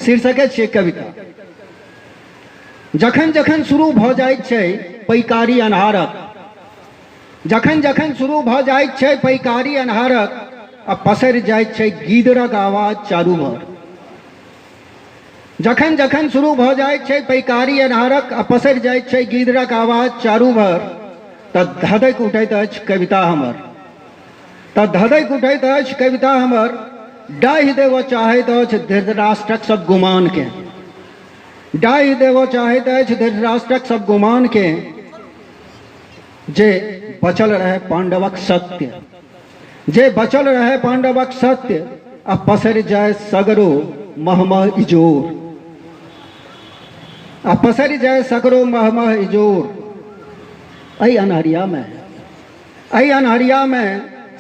शीर्षके छियै कविता। जखन जखन शुरू भऽ जाइत छै पैकारी अन्हारक, जखन जखन शुरू भऽ जाइत छै पैकारी अन्हारक आ पसरि जाइत छै गीदड़क आवाज चारू भर। जखन जखन शुरू भऽ जाइत छै पैकारी अन्हारक आ पसरि जाइत छै गीदड़क आवाज चारू भर, तऽ धधकि उठैत अछि कविता हमर, तऽ धधकि उठैत अछि कविता हमर, डाहि देबऽ चाहैत अछि धृतराष्ट्रक सब गुमानकेँ, डाहि देबऽ चाहैत अछि धृतराष्ट्रक सब गुमानकेँ, जे बचल रहै पाण्डवक सत्य, जे बचल रहै पाण्डवक सत्य आ पसरि जाय सगरो महमह इजोर, आ पसरि जाय सगरो महमह इजोर। एहि अन्हरियामे, एहि अन्हरियामे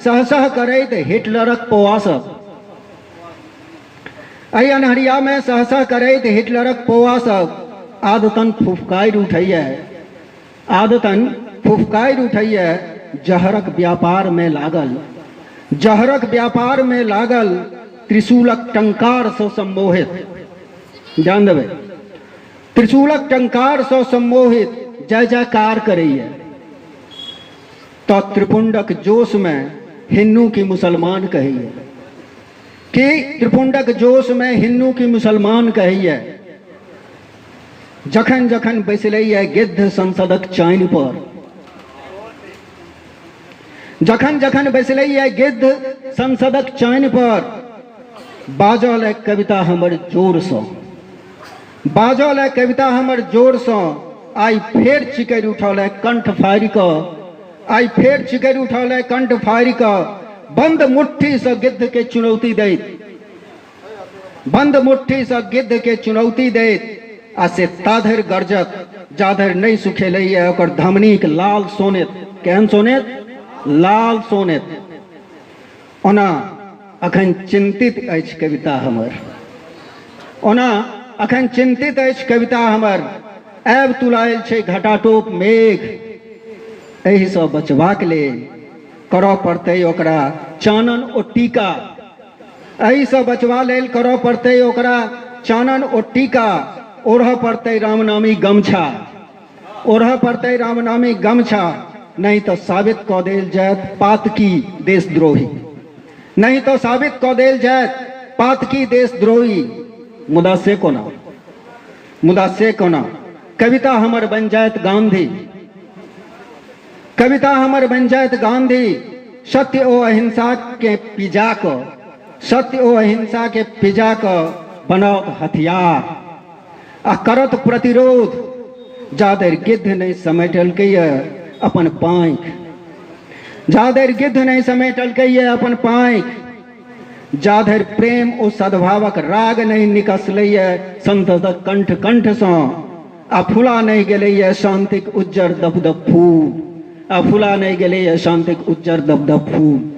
सहसह करैत हिटलरक पौआ सब, एहि अन्हरियामे सहसह करैत हिटलरक पौआ सब आदतन फुफकारि उठैए, आदतन फुफकारि उठैए जहरक व्यापारमे लागल, जहरक व्यापारमे लागल त्रिशूलक टंकारसँ सम्मोहित। ध्यान देबै, त्रिशूलक टंकारसँ सम्मोहित जय जयकार करैए, तऽ त्रिपुंडक जोशमे हिन्नू की मुसलमान कहैए, कि त्रिपुंडक जोशमे हिन्नू की मुसलमान कहैए। जखन जखन बैसलैए गिद्ध संसदक चानि पर, जखन जखन बैसलैए गिद्ध संसदक चानि पर, बाजल है कविता हमर जोरसँ, बाजल है कविता हमर जोरसँ, आइ फेर चिकरि उठल है कंठ फाड़ि कऽ, आइ फेर चिकरि उठल है कंठ फाड़ि कऽ, बंद मुट्ठीसँ गिद्धके चुनौती दैत, बंद मुट्ठीसँ गिद्धके चुनौती दैत, आ से ताधरि गरजत जाधरि नहि सुखेलैए ओकर धमनीक लाल सोनेत। केहन सोनेत? लाल सोनेत। ओना अखन चिन्तित अछि कविता हमर, ओना अखन चिन्तित अछि कविता हमर, आबि तुलायल छै घटाटोप मेघ, एहिसँ बचबाक लेल करऽ पड़तै ओकरा चानन ओ टीका, एहिसँ बचबा लेल करऽ पड़तै ओकरा चानन ओ टीका, ओढ़ऽ पड़तै रामनामी गमछा, ओढ़ऽ पड़तै रामनामी गमछा, नहि तऽ साबित कऽ देल जायत पातकी देशद्रोही, नहि तऽ साबित कऽ देल जायत पातकी देशद्रोही। मुदा से कोना, मुदा से कोना, कविता हमर बनि जायत गांधी, कविता हमर बनि जायत गांधी, सत्य ओ अहिंसा के पिजा कऽ, सत्य ओ अहिंसा के पिजा कऽ बनाओत हथियार आ करत प्रतिरोध, जाधरि गिद्ध नहि समेटलकैए अपन पाँखि, जाधरि गिद्ध नहि समेटलकैए अपन पाँखि, जाधरि प्रेम ओ सद्भावक राग नहि निकसलैए संसदक कंठ कंठसँ, आ फुला नहि गेलैए शान्तिक उज्जर दपदप फूल, आ फुला नहि गेलैए शान्तिक उज्जर दपदप फूल।